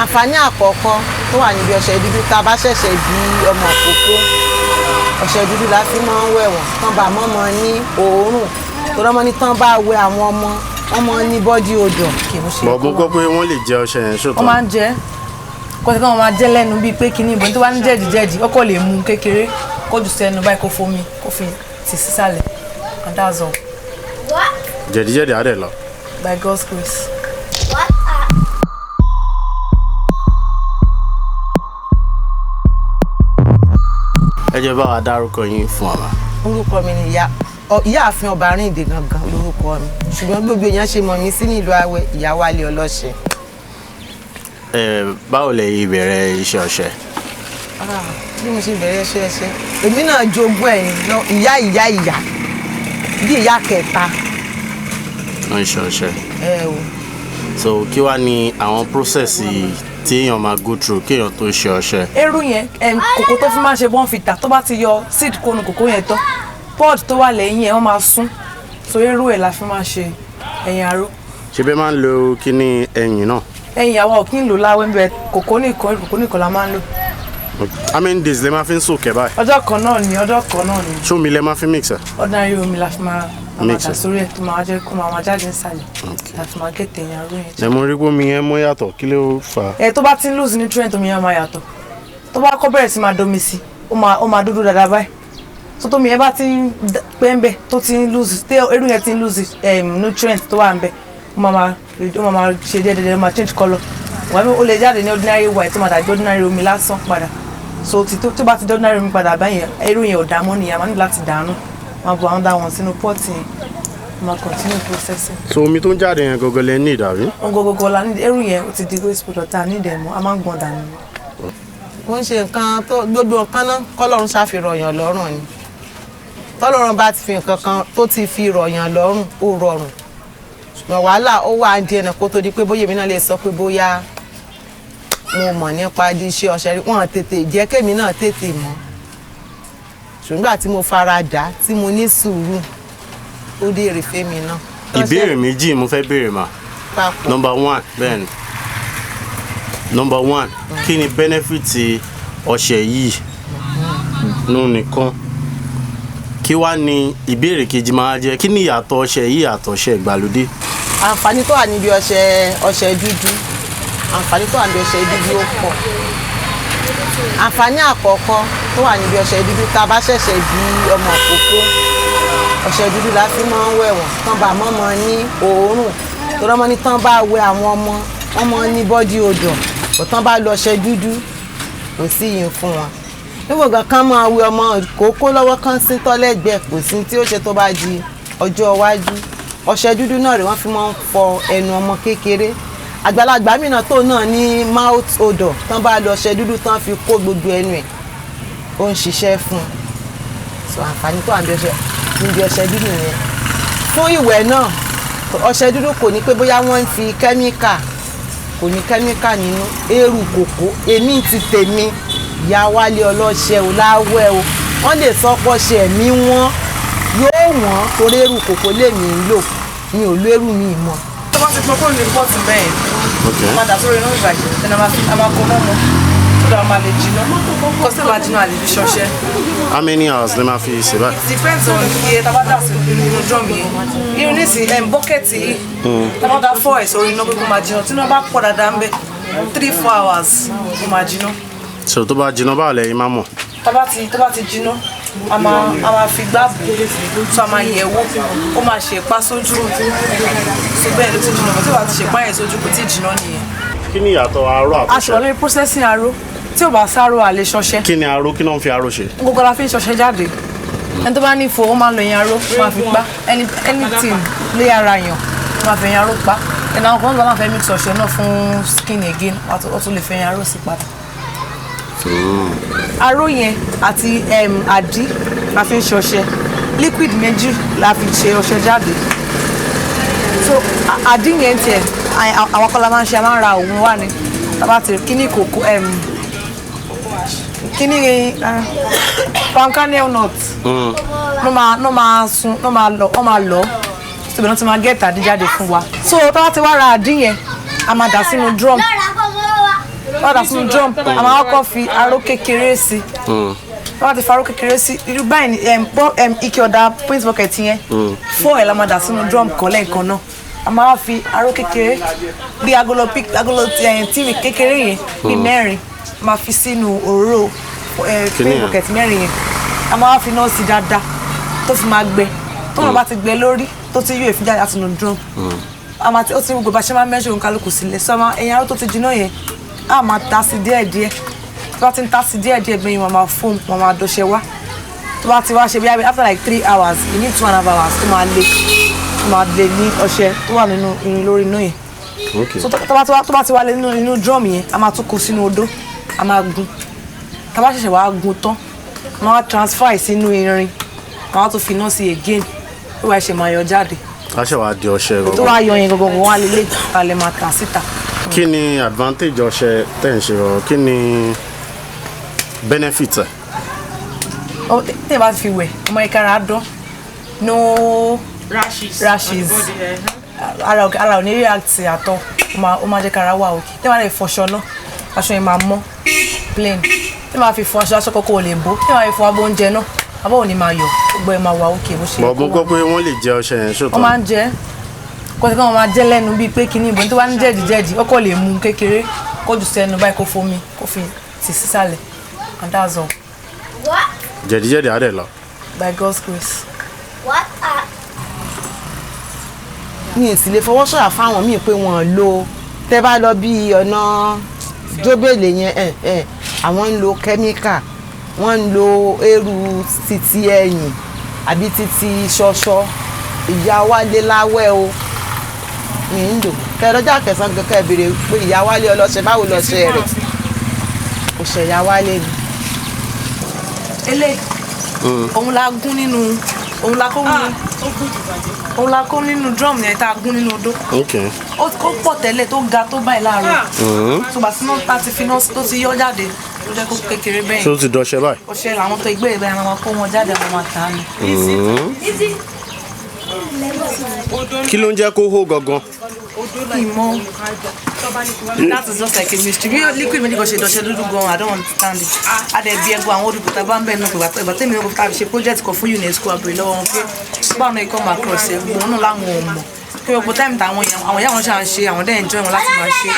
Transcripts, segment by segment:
Àǹfààní àkọ́kọ́ tó wà níbi ọṣẹ dúdú, tá a bá ṣẹ̀ṣẹ̀ bí ọmọ kókó, ọṣẹ dúdú la fi máa ń wẹ̀ wọ́n tán bá mọ́mọ́ ní òórùn tó rọ́mọ́ ní tán bá wẹ àwọn ọmọ wọ́n mọ́ ní body odour. Kì í ṣe Bọ̀ mo gbọ́ pé wọ́n lè jẹ ọṣẹ yẹn, ṣòtọ́? Wọ́n máa ń jẹ kó tí wọ́n máa jẹ́ lẹ́nu bíi pé kíní ìbọn tó bá ní jẹ̀díjẹ̀dí, ó kò lè mú kékeré kó jù sẹ́nu báyìí, kó fomi kó fi tì sísàlẹ̀, and that's all. Jẹ̀díjẹ̀dí á dẹ̀ lọ. By God's grace. Ẹ jẹ́ bá wa dárúkọ yín fún wa. Orúkọ mi ni ìyáàfin Ọbarìndé gangan lórúkọ mi, ṣùgbọ́n gbogbo èèyàn ṣe mọ̀ mí sí nílùú Awẹ́, ìyá Wálé ọlọ́ṣẹ. Ẹ báwo lẹ yìí bẹ̀rẹ̀ iṣẹ́ ọṣẹ? Ah, bí mo ṣe bẹ̀rẹ̀ iṣẹ́ ẹṣẹ, èmi náà jogún ẹ̀ ní ìyá ìyá ìyá bí ìyá kẹta. Wọ́n ń ṣe ọṣẹ. Ẹ o. So kí wàá ní àwọn process tí èèyàn máa go through kí èèyàn tó ṣe ọṣẹ? Eérú yẹn, kòkó tó fi máa ń ṣe Bournvita, tó bá ti yọ seed kónú kòkó yẹn tán, pod tó wà lẹ́yìn ẹ̀ wọ́n máa sún, so eérú ẹ̀ la fi máa ṣe ẹ̀yìn aró. Ṣé bẹ́ẹ̀ máa ń lo kíní ẹyìn náà? Ẹ̀yìn àwa ò kí ń lò láwẹ́ ń bẹ, kòkó nìkan, kòkó nìkan la máa ń lò. How many days lẹ máa fi ń soak ẹ̀ báyìí? Ọjọ́ kan náà ni, ọjọ́ kan náà ni. Ṣé omi lẹ máa fi mix ẹ̀? Ordinary omi la fi máa la máa Mix dà ẹ̀. sórí ẹ̀ tó máa jẹ́ kó máa jáde nísàlẹ̀, la fi máa gẹ̀tẹ̀ ẹ̀yìn aró yẹn. Ẹ mo rí pé omi yẹn mọ́ yàtọ̀, kí ló fà á? Ẹ tó bá ti ń lose nutrient, omi yẹn máa yàtọ̀. Tó bá kọ́ bẹ̀rẹ̀ sí máa domi sí, ó máa dúdú dáadáa báyìí. Tó tómi yẹn bá ti ń pẹ́ ń bẹ̀, tó ti ń lose, tí eérú yẹn ti ń lose nutrient tó wà ń bẹ̀, ó máa ṣe díẹ̀ díẹ̀, ó máa change colour wà á. Ó lè jáde ní ordinary white, tó máa dàbí ordinary omi lásán padà. So tí tó bá ti di ordinary omi padà báyẹn, eérú yẹn ò dá mọ́ nìyẹn, a máa ní láti dànù, máa bu àwọn dá wọn sínú pot yẹn, máa continue processing. So omi tó ń jáde yẹn gangan lẹ ní ìdàrí? Ohun gbogbo la ní. Eérú yẹn ó ti di waste product, tá a ní ìdẹ̀mú, a máa ń gbọ̀n dànù. Kò ń ṣe nǹkan tó gbogbo nǹkan náà kọ́lọ́run ṣàfihàn yàn lọ́rùn ni. Tọ́lọ́run bá ti fi nǹkan kan tó ti fi rọ̀yàn lọ́rùn, ó rọrùn, ṣùgbọ́n wàhálà ó wà ní ẹnà kó tó di pé bóyá èmi náà lè sọ pé bóyá mo mọ̀ nípa di iṣẹ́ ọṣẹ rí. Wọ́n tètè jẹ́ kémi náà tètè mọ̀, ṣùgbọ́n nígbà tí mo fara dà, tí mo ní sùúrù, ó dé èrè fẹ́mi náà. Ìbéèrè méjì mo fẹ́ béèrè mà. Papọ̀. Number one, bẹ́ẹ̀ ni, number one, kí ni benefit ọṣẹ yìí nù nìkan? Kí wá ní ìbéèrè kejì máa jẹ́, kí ni ìyàtọ̀ ọṣẹ yìí àtọṣẹ ìgbàlódé? Àǹfààní tó wà níbi ọṣẹ dúdú, àǹfààní tó wà níbi ọṣẹ dúdú ó pọ̀. Àǹfààní àkọ́kọ́ tó wà níbi ọṣẹ dúdú, tá a bá ṣẹ̀ṣẹ̀ bí ọmọ kókó, ọṣẹ dúdú la fi máa ń wẹ̀ wọ́n tán bá mọ́mọ́ ní òórùn tó rọ́mọ́ ní tán bá wẹ àwọn ọmọ, wọ́n mọ́ ní body odour kò. Tán bá lo ọṣẹ dúdú, kò sí yìí fún wọn níwọ̀n gan kan máa wẹ ọmọ kókó lọ́wọ́ kan sí tọ́lẹ́gbẹ̀ẹ́, kò sí tí ó ṣe. Tó bá di ọjọ́ iwájú, ọṣẹ dúdú náà rè wọ́n fi máa ń fọ ẹnu ọmọ kékeré. Àgbàlagbà mìíràn tó náà ní mouth odour, tán bá lo ọṣẹ dúdú tán fi kó gbogbo ẹnu ẹ̀, ó ń ṣiṣẹ́ fún un. So àǹfààní tó wà níbi ọṣẹ dúdú yẹn. Fún ìwẹ̀ náà, ọṣẹ dúdú kò ní pé bóyá wọ́n ń fi kẹ́míkà, kò ní kẹ́míkà nínú. Eérú kòkó, èmi ti tèmi, ìyá Wálé ọlọ́ṣẹ ò láwẹ́ o, wọ́n lè sọ pọ́ṣẹ mi wọ́n yóò wọ́n, torí eérú kòkó lèmi ń lò, mi ò lo eérú mi mọ́. Tó bá ti pọn kúrò ní pot bẹ́ẹ̀, padà sórí iná ìbàjẹ́, then a máa kó mọ́ mọ́ tó dáa, máa lè jiná kó sì máa jiná, a lè fi ṣọṣẹ. How many hours lè máa fi ṣe báyìí? Depends on iye tá a bá dà sí inú drum yẹn. Irú nísìnyí, bucket yìí, tá a bá dà four ẹ̀ sórí iná pé kó máa jiná, tí iná bá pọ̀ dáadáa ń bẹ̀, 3-4 hours ó máa jiná. So tó bá jiná, báwo lẹ́yìn máa mọ̀? Tó bá ti jiná, a máa fi gbá bò ó, tó a máa yẹ̀ wò, ó máa ṣe pa sójú, so bẹ́ẹ̀ ló ti jiná. Tí ó bá ti ṣe pa yẹn sójú, kò tí ì jiná nìyẹn. Kí ni ìyàtọ̀ aró A ṣe wà àtọṣẹ? lórí processing aró. Tí ò bá sáró, a lè ṣọṣẹ. Kí ni aró? Kí ló ń fi aró ṣe? Gbogbo la fi ń ṣọṣẹ jáde. Ẹni tó bá ní ifo, ó máa ń lo ẹyin aró, máa fi pa anything lé ara yàn, máa fi ẹyin aró pa. Ẹni àwọn kan bá máa fẹ́ mix ọṣẹ náà fún skin again, wọ́n tún lè fi ẹyin aró sí padà. Aró yẹn àti àdí la fi ń ṣe ọṣẹ. Liquid méjì la fi ṣe ọṣẹ jáde. So àdí yẹn tiẹ̀, àwọn kan la máa ń ṣe, a máa ń ra òun wá ni. Tá bá ti kíní kòkó, kíní palm kernel nut ló máa sun, ló máa lọ, wọ́n máa lọ síbi náà tí máa get àdí jáde fún wa. So tá bá ti wá ra àdí yẹn, a máa dà sínú drum. Bá dà sínú drum, a máa kọ́kọ́ fi aró kékeré sí. Bá ti fa aró kékeré sí, irú báyìí ni ike ọ̀dà paint bucket yẹn, four ẹ̀ la máa dà sínú drum kan lẹ́ẹ̀kan náà. A máa fi aró kékeré bí agolo agolo tíìrì kékeré yẹn bí mẹ́rin, a máa fi sínú òróró Kíní paint yẹn? bucket mẹ́rin yẹn. A máa fi náà sí dáadáa tó fi máa gbẹ. Tó náà bá ti gbẹ lórí, tó ti yọ èéfín jáde láti inú drum, a máa ti ó ti gbogbo bá ṣe máa mẹ́sàn án kálukú sílẹ̀ sọ ma ẹ̀yìn aró tó ti jiná yẹn, a máa ta sí díẹ̀díẹ̀. Tó bá ti ń ta sí díẹ̀díẹ̀ bẹ́ẹ̀ yẹn, wọ́n máa foam, wọ́n máa dọṣẹ wá. Tó bá ti wá ṣe bí i after like 3 hours, you need 2.5 hours, tó máa le ní ọṣẹ tó wà nínú irin lórí iná yẹn. So tó bá ti wá lé nínú inú drum yẹn, a máa tún kó sínú odó, a máa gún. Tá bá ṣẹ̀ṣẹ̀ wá gún tán, a máa wá transfer ẹ̀ sínú irin, a máa tún fi iná sí again, ó wá ṣe máa yọ jáde. A ṣe wàá di ọṣẹ Tó gangan. wá yọ yẹn gangan wá lélẹ̀, a lè máa tà síta. Kí ni advantage ọṣẹ tẹ̀ ń ṣe gangan? Kí ni benefit ẹ̀? Téèyàn bá fi wẹ̀, ọmọ ìkara á dán, no Rashes. rashes. On the body, eh. Ara ò ní react àtọ. Ó máa jẹ́ kára wà òkè. Téèyàn bá lè fọṣọ náà, aṣọ yẹn máa mọ́ plain. Téèyàn bá fi fọ aṣọ, aṣọ kọ́kọ́ ò lè bó. Téèyàn bá fi fọ abọ́ oúnjẹ náà, abọ́ ò ní máa yọ, gbogbo ẹ̀ máa wà òkè bó ṣe Bọ̀ yẹ mo kó gbọ́ wà. pé wọ́n lè jẹ ọṣẹ yẹn, ṣòtọ́? Wọ́n máa ń jẹ kó tí wọ́n máa jẹ́ lẹ́nu bíi pé kíní ìbọn tó bá ní jẹ̀díjẹ̀dí, ó kò lè mú kékeré kó jù sẹ́nu báyìí, kó fomi kó fi tì sísàlẹ̀, and that's all. What? Jẹ̀díjẹ̀dí á dẹ̀ lọ. By God's grace. What are Mi ì sì lè fọwọ́ sọ̀rọ̀ fáwọn míì pé wọ́n lo. Tẹ́ bá lọ bí ọ̀nà jóbélé yẹn, ẹ̀ ẹ̀ àwọn ń lo kẹ́míkà, wọ́n ń lo eérú títí ẹ̀yìn àbí títí ṣọṣọ. Ìyá Wálé láwẹ́ o, mi ń lò kẹrọjà kẹsàn kẹkẹ béèrè pé ìyá Wálé ọlọ́ṣẹ, báwo lọ́ṣẹ rẹ̀? Òṣè ìyá Wálé ni. Eléyìí, òun la kó nínú drum yẹn tá a gún nínú odó. Ó pọ̀ tẹ́lẹ̀, tó ga tó báyìí láàárọ̀ tó bá sínú tá a ti fi iná tó ti yọ jáde, tó jẹ́ kó kékeré bẹ́ẹ̀. Ṣé ó ti dọṣẹ báyìí? Ọṣẹ làwọn tó gbé ìbẹ̀rẹ̀, àwọn kó wọn jáde, àwọn máa tà á ni. Kí ló ń jẹ́ kó hó gangan? Ìmọ̀, that is just like a mystery bí liquid méjì kan ṣe dọ̀ṣẹ́ dúdú gan. I don't understand it. A dẹ̀ bí ẹgbẹ́ àwọn olùkọ́ tá a bá ń bẹ̀ náà pé ìgbà tẹ́mi náà tá a fi ṣe project kan fún UNESCO, àbúrò lọ́wọ́ wọn pé báwọn náà come across ẹ̀, gbogbo wọn náà láwọn ò mọ̀ pé gbogbo time táwọn èèyàn àwọn ìyá wọn ṣáà ń ṣe, àwọn dẹ̀ enjoy wọn láti máa ṣe,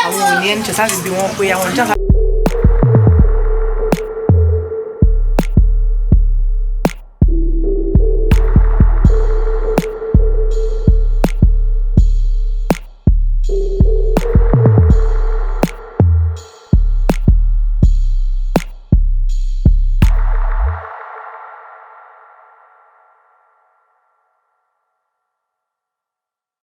àwọn ò ní ẹni ṣe láti bí wọn pé àwọn ìjà.